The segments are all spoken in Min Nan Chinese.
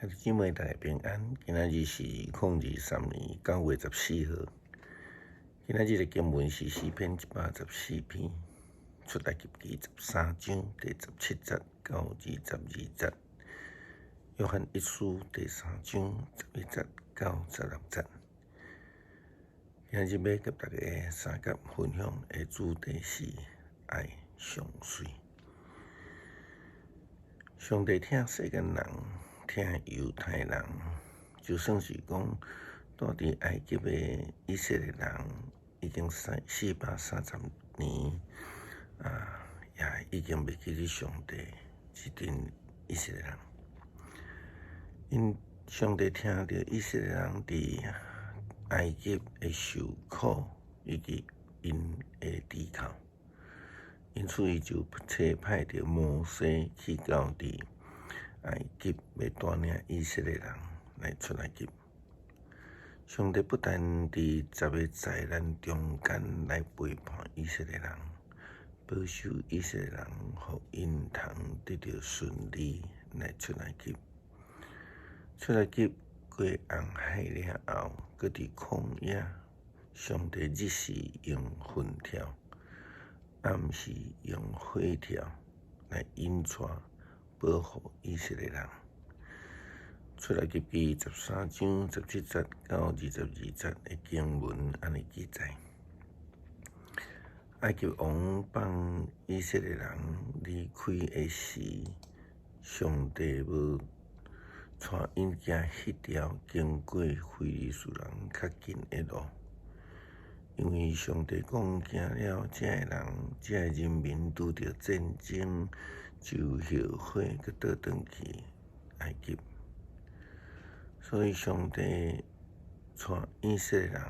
兄弟姊妹大家平安，今仔日是2023年9月14號。今仔日的經文是詩篇114篇，出埃及記13章第17節到22節，約翰一書第3章11節到16節。今仔日欲佮大家相佮分享的主題是愛相隨。上帝疼世間人，疼猶太人，就算是講蹛佇埃及的以色列人，已經430年啊，也已經袂記得上帝這陣以色列人。𪜶上帝聽著以色列人佇埃及的受苦以及𪜶的豬哭，因此伊就差派著摩西去到佇埃及，欲帶領以色列人來出埃及。上帝不但佇十个災難中間來陪伴以色列人，保守以色列人，予𪜶通得著順利來出埃及。出埃及過紅海了後，閣佇曠野，上帝日時用雲柱，暗時用火柱來引帶保護以色列人。出埃及記13章17節到22節的經文按呢記載：埃及王放以色列人離開的時，上帝無帶𪜶行彼條經過非利士人較近的路，因為上帝講驚了這个人，這个人民拄著戰爭，就後悔閣倒轉去埃及。所以上帝帶以色列人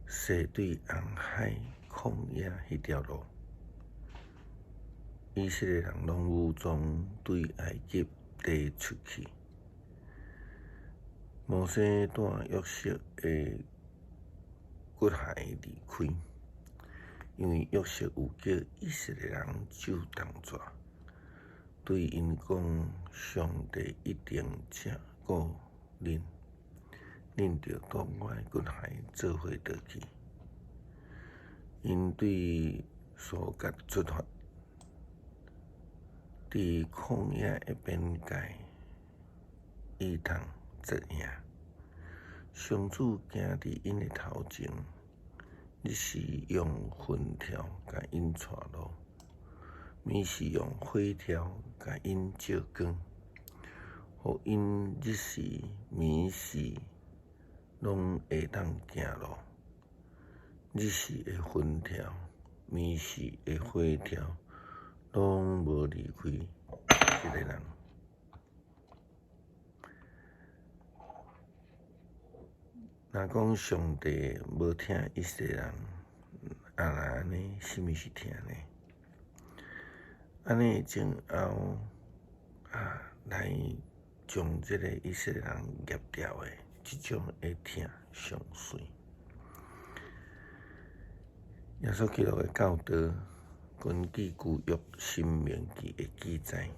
踅對紅海曠野彼條路，以色列人攏武裝對埃及地出去。摩西帶約瑟的骨骸離開，因為約瑟有叫以色列人守當紙，對𪜶講，上帝一定照顧恁，恁著帶我的骨骸做伙倒去。𪜶對蘇格出發，佇曠野的邊界，以通紮營。上主行佇𪜶的頭前，日時用雲柱共𪜶帶路，暝時用火柱共𪜶照光，予𪜶日時、暝時攏會當行路。日時的雲柱，暝時的火柱，攏無離開這个人。若講上帝無疼以色列人，啊若按呢，啥物是疼呢？按呢前後啊，來將這个以色列人攑牢的這種的疼上媠。耶穌基督的教導，根據舊約申命記的記載，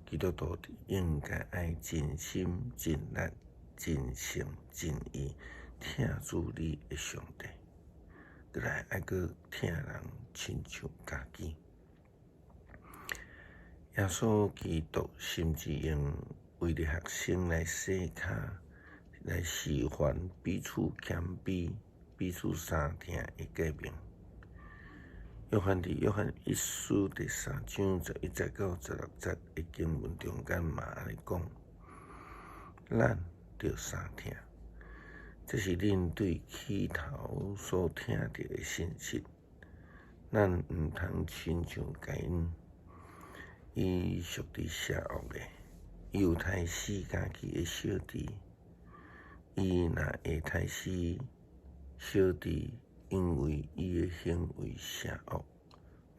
基督徒應該愛盡心、盡力、盡性、盡意疼主你的上帝，閣來愛閣疼人親像家己。耶穌基督甚至用為著學生來洗跤，來示範彼此謙卑、彼此相疼的革命。約翰佇約翰一書第3章11節到16節的經文中間嘛按呢講：咱著相疼，這是恁對起頭所聽著的信息。咱毋通親像該隱，伊屬佇邪惡的，伊有刣死家己的小弟。伊若會刣死小弟，因為伊的行為邪惡，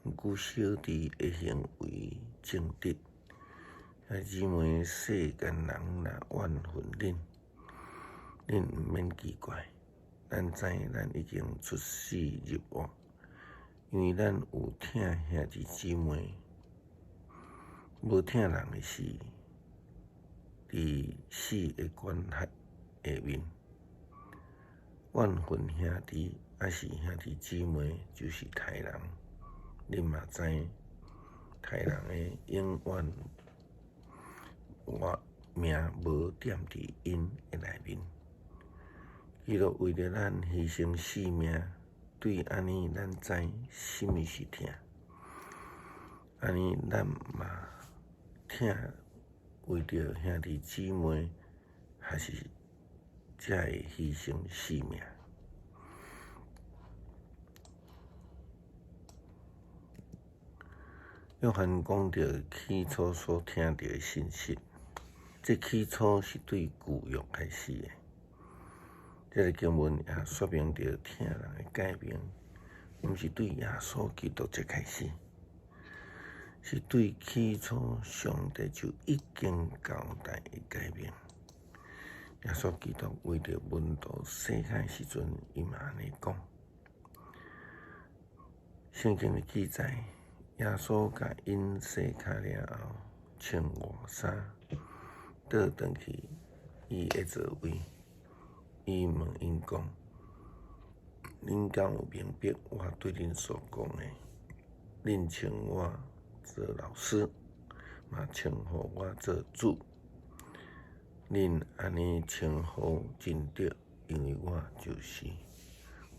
毋過小弟的行為正直。兄姊妹，世間人若怨恨恁，恁毋免奇怪。咱知咱已經出死入活，因為咱有疼兄弟姊妹，無疼人的是，佇死的管轄下面。怨恨兄弟，抑是兄弟姊妹，就是刣人。恁嘛知，刣人的永遠活命無踮佇𪜶的內面。基督為著咱犧牲性命，對按呢咱知啥物是疼。按呢咱嘛疼為著兄弟姊妹，還是才會犧牲性命。約翰講著起初所聽著的信息，這起初是對舊約開始的。這个經文也說明著疼人的誡命，毋是對耶穌基督才開始，是對起初上帝就已經交代的誡命。耶穌基督為著門徒洗跤的時陣，伊嘛按呢講。聖經的記載，耶穌共𪜶洗跤了後，穿外衫，倒轉去伊的座位。伊問𪜶講：恁敢有明白我對恁所講的？恁稱我做老師，嘛稱呼我做主。恁按呢稱呼真對，因為我就是。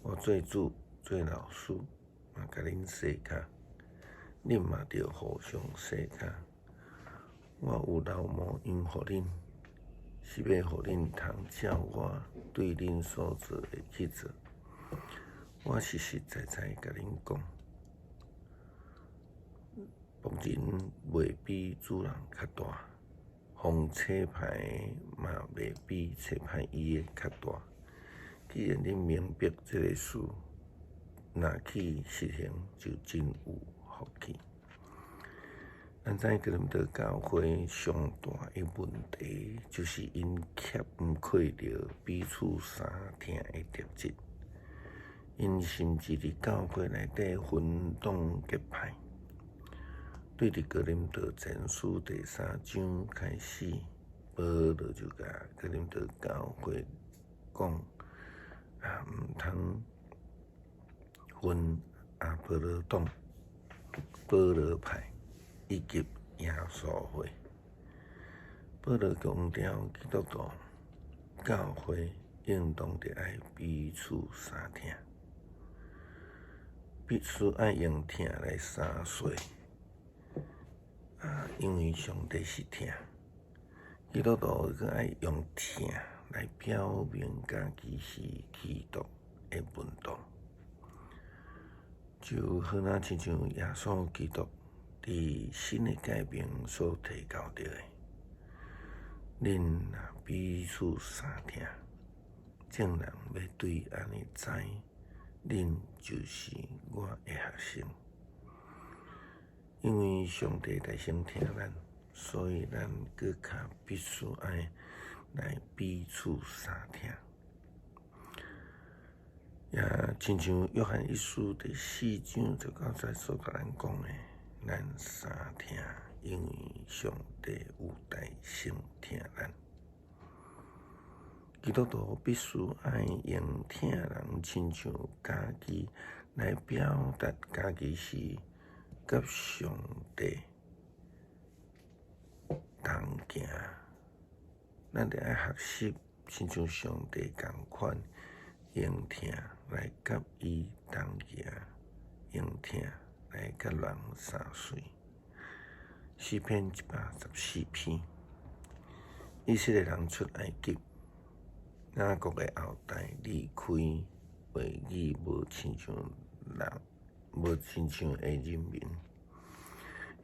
我做主、做老師，嘛共恁洗跤，恁嘛著互相洗跤。我有流模樣予恁，是欲予恁通照我對恁所做的去做。我實實在在共恁講，僕人袂比主人較大，予差派的嘛袂比差派伊的較大。既然恁明白這个事，若去實行，就真有福氣。咱知哥林多教會上大的問題，就是𪜶欠缺著彼此相疼的特質。𪜶甚至佇教會內底分黨結派。對佇哥林多前書第三章開始，保羅就共哥林多教會講啊，毋通分阿波羅黨、保羅派以及耶穌會。保羅強調基督徒教會應當著愛彼此相疼，必須愛用疼來相縋。啊，因為上帝是疼，基督徒閣愛用疼來表明家己是基督的門徒，就好若親像耶穌基督佇新的誡命所提交著的，恁若彼此相疼，眾人欲對按呢知，恁就是我的學生。因為上帝大先疼咱，所以咱閣較必須愛來彼此相疼。也親像約翰一書第四章十九節所共咱講的，咱相疼，因為上帝有大先疼咱。基督徒必須愛用疼人親像家己來表達家己是佮上帝同行。咱著愛學習親像上帝仝款，用疼來佮伊同行，用疼來佮人相隨。詩篇114篇，以色列人出埃及，雅各的後代離開，話語無親像人，無親像的人民。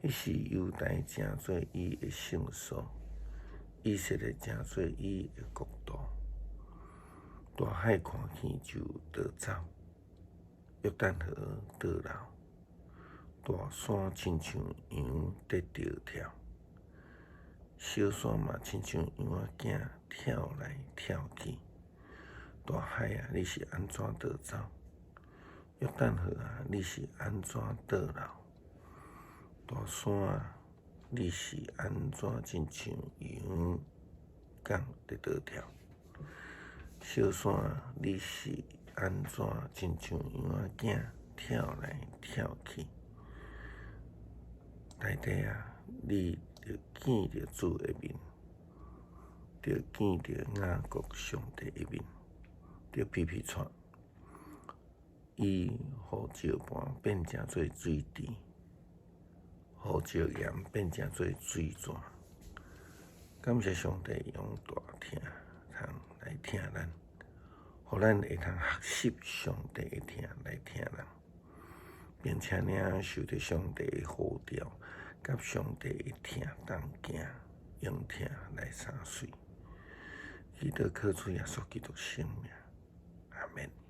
彼時猶大成做伊的聖所，以色列成做伊的國度。大海看見就逃走，約旦河倒流，大山親像羊佇著跳，小山嘛親像羊仔囝跳來跳去。大海啊，你是按怎逃走？約旦河啊，你是按怎倒流？大山啊，你是按怎親像羊講佇倒跳。小山，你是按怎親像羊仔囝跳來跳去？大地啊，你著見著主的面，著見著雅各上帝的面，著皮皮掣。伊予石盤變成做水池，予石岩變成做水泉。感謝上帝用大疼痛來疼咱，予咱會通學習上帝的疼來疼人，並且呢受著上帝的呼召，佮上帝的疼同行，用疼來相隨。祈禱靠主耶穌基督聖名，阿們。